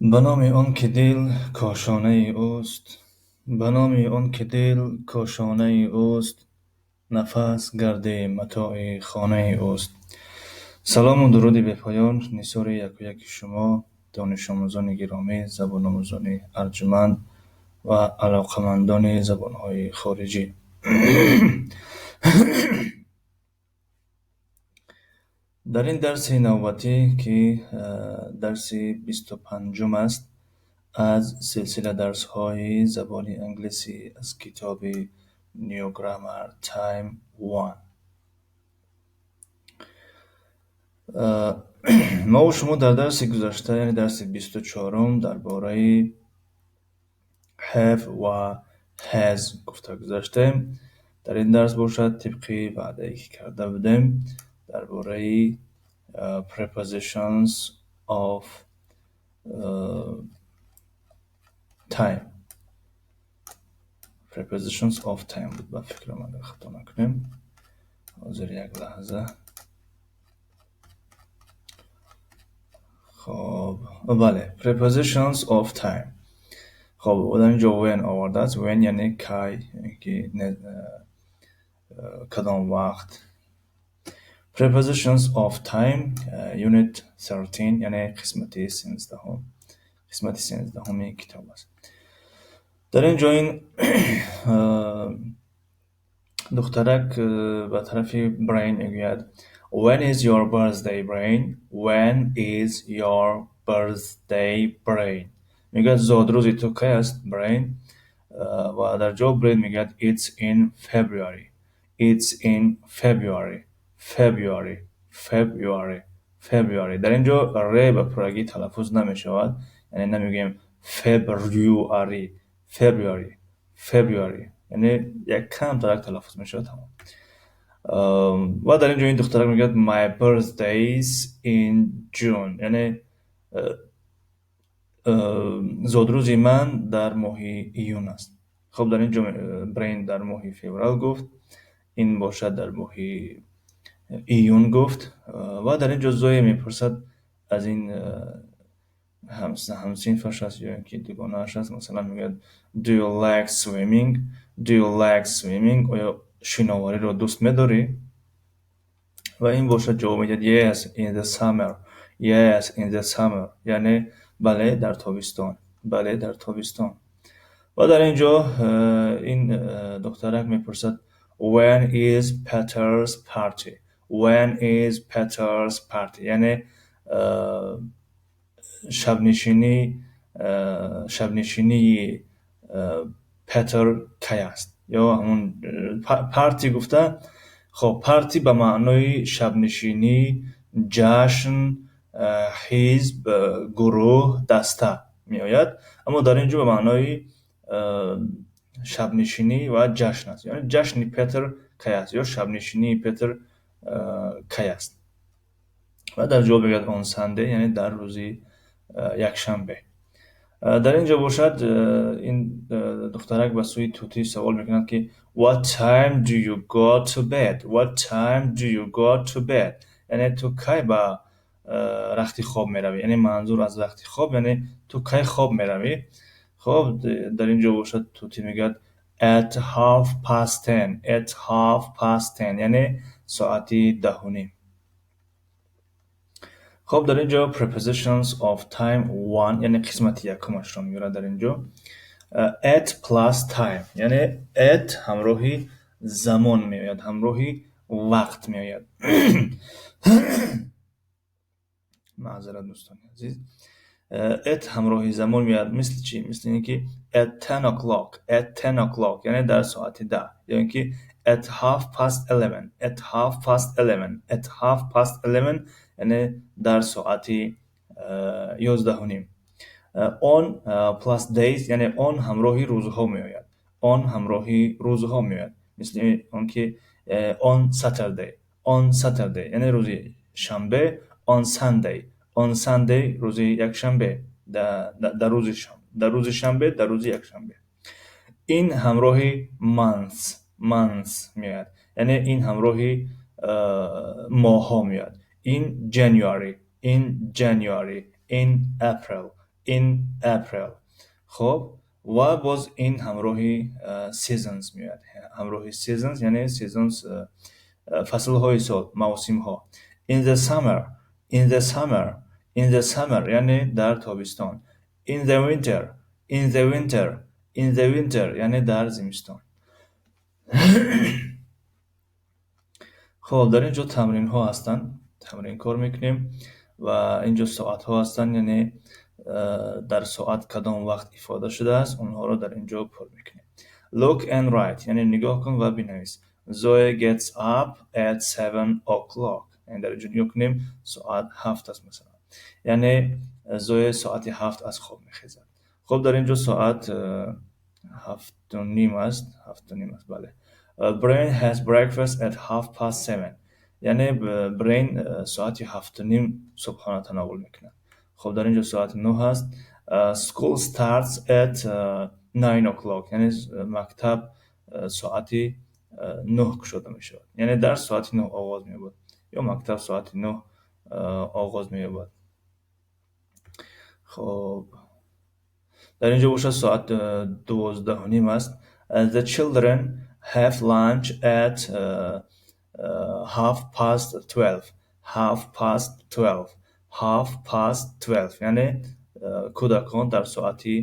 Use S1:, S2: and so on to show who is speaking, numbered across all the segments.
S1: Ба номи он ки дил кошонаи ӯст, ба номи он ки дил кошонаи ӯст, нафас гарди матои хонаи ӯст. Салому дуруди бепоён нисори яку яки шумо, донишомӯзони гиромӣ, забономӯзони арҷуманд ва алоқамандони забонҳои хориҷӣ. Дар ин дарси навбатӣ, ки дарси 25-ум аст аз силсила дарсҳои забони англисӣ аз китоби New Grammar Time One, мову шумо дар дарси гузашта, яъне дарси 24-ум, дар бораи have ва has гуфта гузаштем. Дар ин дарс бошад, тибқи ваъдае ки карда будем, дар бораи prepositions of time, prepositions of time буд ба фикрам, агар хато накунем. Ҳозир, як лаҳза. Хоб, бале, prepositions of time. Хоб, дар инҷо when овардааст. When яъне кай, ки кадом вақт. Prepositions of time, unit 13, яъне қисмати 13-ум, қисмати 13-уми китоб аст. Дар ин ҷо ин духтарак ба тарафи Брейн мегӯяд: "When is your birthday, Brain? When is your birthday, Brain?" Мегӯяд: "Зодрӯзи ту кай аст, Брейн?" Ва дар ҷавоб Брейн мегӯяд: "It's in February. It's in February." February, February, February. Дар ин ҷо р ба пуррагӣ талаффуз намешавад, яъне намегӯем February, February, February, яъне як камтарак талаффуз мешавад, тамом. Ва дар ин ҷо ин духтарак мегӯяд: "My birthday's in June", яъне зодрӯзи ман дар моҳи июн аст. Хоб, дар ин ҷо Брейн дар моҳи феврал гуфт, ин бошад дар моҳи июн гуфт. Ва дар ин ҷо Зоя мепурсад аз ин ҳамсинфаш аст ё ин ки дугонааш аст, масалан, мегӯяд: "Do you like swimming? Do you like swimming?" Оё шиновариро дӯст медорӣ? Ва ин бошад ҷавоб медиҳад: "Yes, in the summer. Yes, in the summer", яъне бале, дар тобистон, бале, дар тобистон. Ва дар ин ҷо ин духтарак мепурсад: "When is Peter's party? When is Peter's party?" Яъне шабнишинии Петер кай аст? Ё ҳамун party гуфта. Хоб, party ба маънои шабнишинӣ, ҷашн, ҳизб, гурӯҳ, даста меояд, аммо дар ин ҷо ба маънои шабнишинӣ ва ҷашн аст, яъне ҷашни Петр кай аст ё шабнишинии Петр кай аст? Ва дар ҷавоб мегӯяд: "On Sunday", яъне дар рӯзи якшанбе. Дар ин ҷо бошад ин духтарак ба сӯи тӯтӣ савол мекунад, ки "What time do you go to bed? What time do you go to bed?" Яъне ту кай ба рахти хоб меравӣ? Яъне манзур аз рахти хоб, яъне ту кай хоб меравӣ? Хоб, дар ин ҷо бошад тӯтӣ мегӯяд: "At 10:30. At 10:30", яъне соати 10:30. Хоб, дар ин ҷо prepositions of time one, яъне қисмати якумашро меорад дар ин ҷо. At plus time, яъне at ҳамроҳи замон меояд, ҳамроҳи вақт меояд. Маъзарат, дӯстони азиз. At ҳамроҳи замон меояд. Мисли чӣ? Мисли ин ки at 10 o'clock, at 10 o'clock, яъне дар соати 10, ё ин ки at 11:30, at 11:30, at 11:30, яъне дар соати 11:30. On plus days, яъне on ҳамроҳи рӯзҳо меояд, on ҳамроҳи рӯзҳо меояд, мисли он ки on Saturday, on Saturday, яъне рӯзи шанбе, on Sunday, on Sunday, рӯзи якшанбе, дар рӯзи шанбе, дар рӯзи якшанбе. In ҳамроҳи months, months меояд, яъне in ҳамроҳи моҳҳо меояд: in January, in January, in April, In April. Хоб, ва боз in ҳамроҳи seasons меояд. Ҳамроҳи seasons, яъне seasons фаслҳои сол, мавсимҳо. In the summer, in the summer, in the summer, яъне дар тобистон. In the winter, in the winter, in the winter, яъне дар зимистон. Хоб, дар ин ҷо тамринҳо ҳастанд, тамрин кор мекунем ва ин ҷо соатҳо ҳастанд, яъне дар соат кадом вақт ифода шудааст, онҳоро дар ин ҷо пур мекунем. Look and write, яъне нигоҳ кун ва бинавис. Zoe gets up at 7 o'clock. Яъне дар ин ҷо нигоҳ кунем, соат 7 аст масалан. Яъне Зоe соати 7 аз хоб мехезад. Хоб, дар ин ҷо соат 7:30 аст, 7:30 аст, бале. Brain has breakfast at 7:30. Яъне Brain соати 7:30 субҳона тановул мекунад. Хоб, дар ин ҷо соати 9 аст. School starts at 9 o'clock. Яъне мактаб соати 9 кушода мешавад. Яъне дарс соати 9 оғоз меёбад ё мактаб соати 9 оғоз меёбад. Хоб, дар ин ҷо бошад соат 12:30 аст. The children have lunch at 12:30. 12:30. 12:30. Яъне кӯдакон дар соати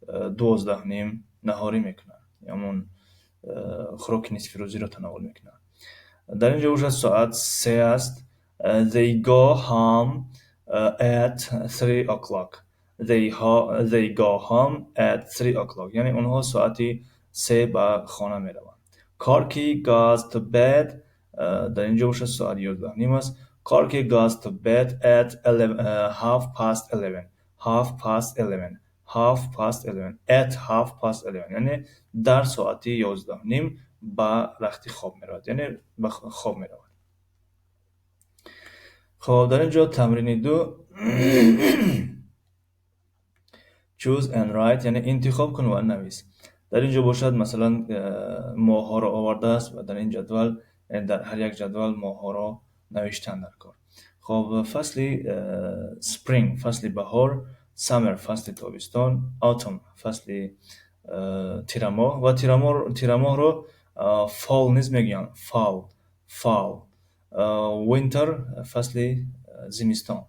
S1: 12:30 наҳорӣ мекунанд. Ҳамон хӯроки нисфирӯзиро тановул мекунанд. Дар ин ҷо бошад соат 3 аст. They go home at 3 o'clock. They go home at 3 o'clock. Яъне онҳо соати 3 ба хона мераванд. Corky goes to bed. Дар ин ҷо бошад соат 11:30 аст. Corky goes to bed at 11:30. 11:30. 11:30. At 11:30. Яъне дар соати 11:30 ба рахти хоб меравад. Яъне ба хоб меравад. Хоб, дар ин ҷо тамрини 2. Choose and write, яъне интихоб кун ва навис. Дар ин ҷо бошад масалан моҳҳоро овардааст ва дар ин ҷадвал, яъне дар ҳар як ҷадвал моҳҳоро навиштан дар кор. Хоб, фасли spring, фасли баҳор, summer, фасли тобистон, autumn, фасли тирамоҳ ва тирамоҳро fall низ мегӯянд. Fall, fall. Winter, фасли зимистон.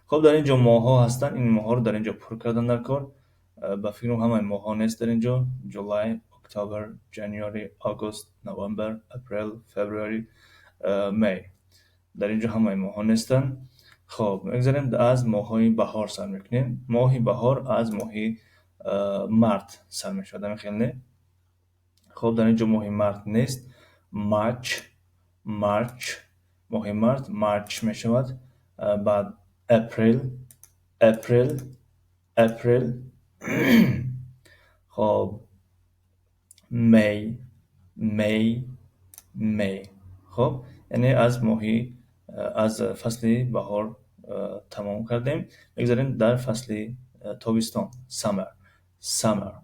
S1: Хоб, дар ин ҷо моҳҳо ҳастанд, ин моҳҳоро дар ин ҷо пур кардан дар кор. Ба фикрам ҳамаи моҳҳо нест дар ин ҷо. July, October, January, August, November, April, February, May. Дар ин ҷо ҳамаи моҳҳо нестанд. Хоб, мегзарем, аз моҳҳои баҳор сар мекунем. Моҳи баҳор аз моҳи март сар мешавад, ҳамин хел не? Хоб, дар ин ҷо моҳи март нест. March, March, моҳи март March мешавад. Баъд April, April, April. Хоб, May, May, May. Хоб, яъне аз моҳи аз фасли баҳор тамом кардем. Мегзарем дар фасли тобистон. Summer, summer,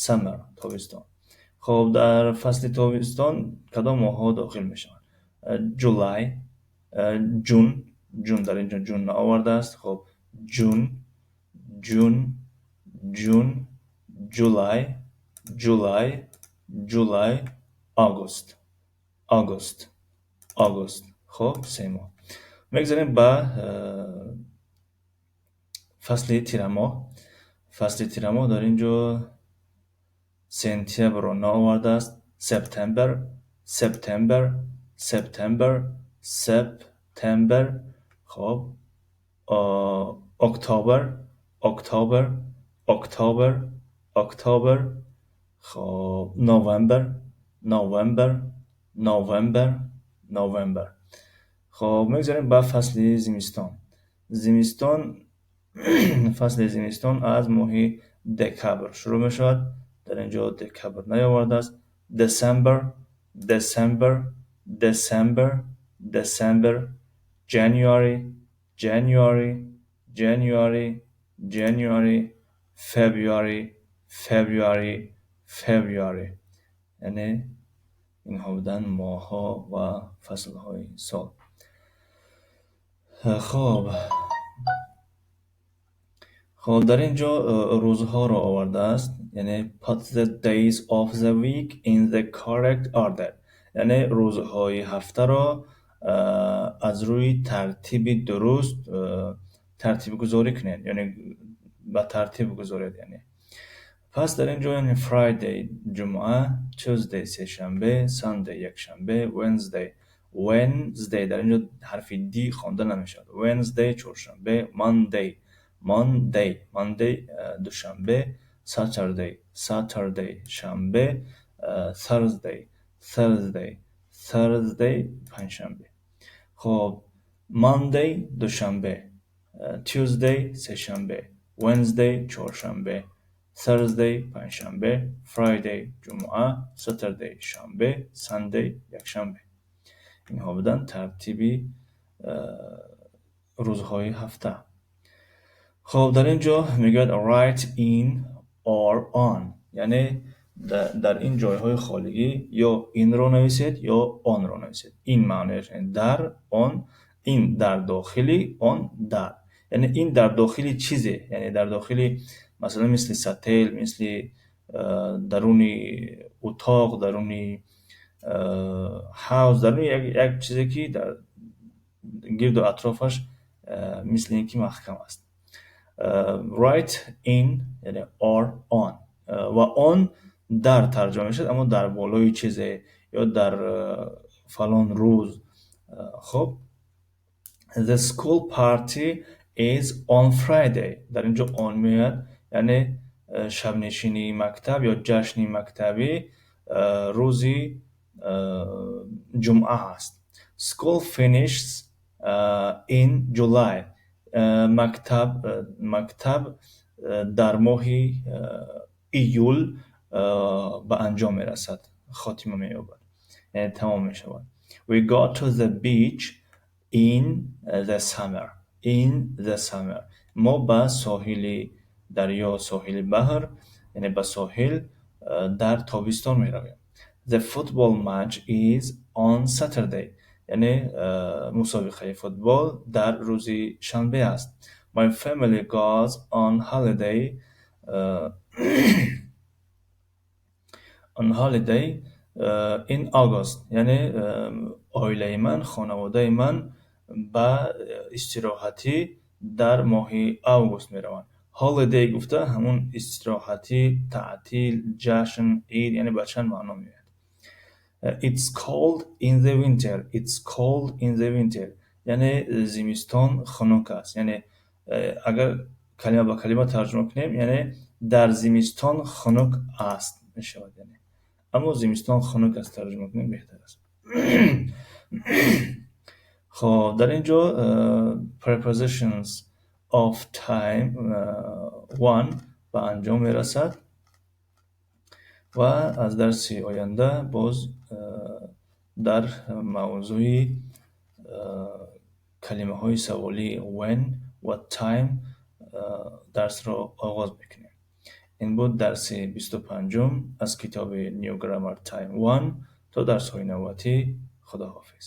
S1: summer, тобистон. Хоб, дар фасли тобистон кадом моҳҳо дохил мешаванд? July, June, June, дар ин ҷо June наовардааст. Хоб, June, June, June, July, July, July, August, August, August. Хоб, се моҳ. Мегзарем ба фасли тирамоҳ. Фасли тирамоҳ дар ин ҷо сентябрро наовардааст. September, September, September, September. Хоб, October, October, October, October. Хоб, November, November, November, November. Хоб, мегзарем ба фасли зимистон. Зимистон, фасли зимистон аз моҳи декабр шурӯъ мешавад. Дар ин ҷо декабр наовардааст. December, December, December, December, January, January, January, January, February, February, February. Яъне инҳо буданд моҳҳо ва фаслҳои сол. Хоб, Хоб, дар ин ҷо рӯзҳоро овардааст, яъне put the days of the week in the correct order, яъне рӯзҳои ҳафтаро аз рӯи тартиби дуруст тартибгузорӣ кунед, яъне ба тартиб гузоред. Яъне пас дар ин ҷо, яъне Friday ҷумъа, Tuesday сешанбе, Sunday якшанбе, Wednesday, дар ин ҷо ҳарфи D хонда намешавад, Wednesday чоршанбе, Monday душанбе, Saturday шанбе, Thursday панҷшанбе. Хоб, Monday душанбе, Tuesday сешанбе, Wednesday чоршанбе, Thursday панҷшанбе, Friday ҷумъа, Saturday шанбе, Sunday якшанбе. Инҳо буданд тартиби рӯзҳои ҳафта. Хоб, дар ин ҷо мегӯяд write in or on, яъне дар ин ҷойҳои холигӣ ё in ро нависед, ё on ро нависед. In маънояш дар, on in дар дохили, on дар, яъне in дар дохили чизе, яъне дар дохили, масалан, мисли сател, мисли даруни утоқ, даруни ҳавз, даруни як чизе, ки дар гирду атрофаш мисли ин ки маҳкам аст. Write in яъне or on, ва on дар тарҷума мешавад, аммо дар болои чизе ё дар фалон рӯз. Хоб, the school party is on Friday. Дар ин ҷо on меояд, яъне шабнишинии мактаб ё ҷашни мактабӣ рӯзи ҷумъа аст. School finishes in July. Мактаб дар моҳи июл ба анҷом мерасад, хотима меёбад, яъне тамом мешавад. We go to the beach in the summer. In the summer. Мо ба соҳили дарё, соҳили баҳр, яъне ба соҳил дар тобистон меравем. The football match is on Saturday. Яъне мусобиқаи футбол дар рӯзи шанбе аст. My family goes on holiday in August. Яъне оилаи ман, хонаводаи ман ба истироҳатӣ дар моҳи август мераванд. Holiday гуфта ҳамун истироҳатӣ, таътил, ҷашн, ид, яъне ба чанд маъно меояд. It's cold in the winter. It's cold in the winter. Яъне зимистон хунук аст. Яъне агар калима ба калима тарҷума кунем, яъне дар зимистон хунук аст мешавад, яъне. Аммо зимистон хунук аст тарҷума кунем беҳтар аст. Хоб, дар ин ҷо prepositions of time one ба анҷом мерасад ва аз дарси оянда боз дар мавзӯи калимаҳои саволии when ва time дарсро оғоз мекунем. Ин буд дарси 25-ум аз китоби New Grammar Time One. То дарсҳои навбатӣ, худоҳофиз.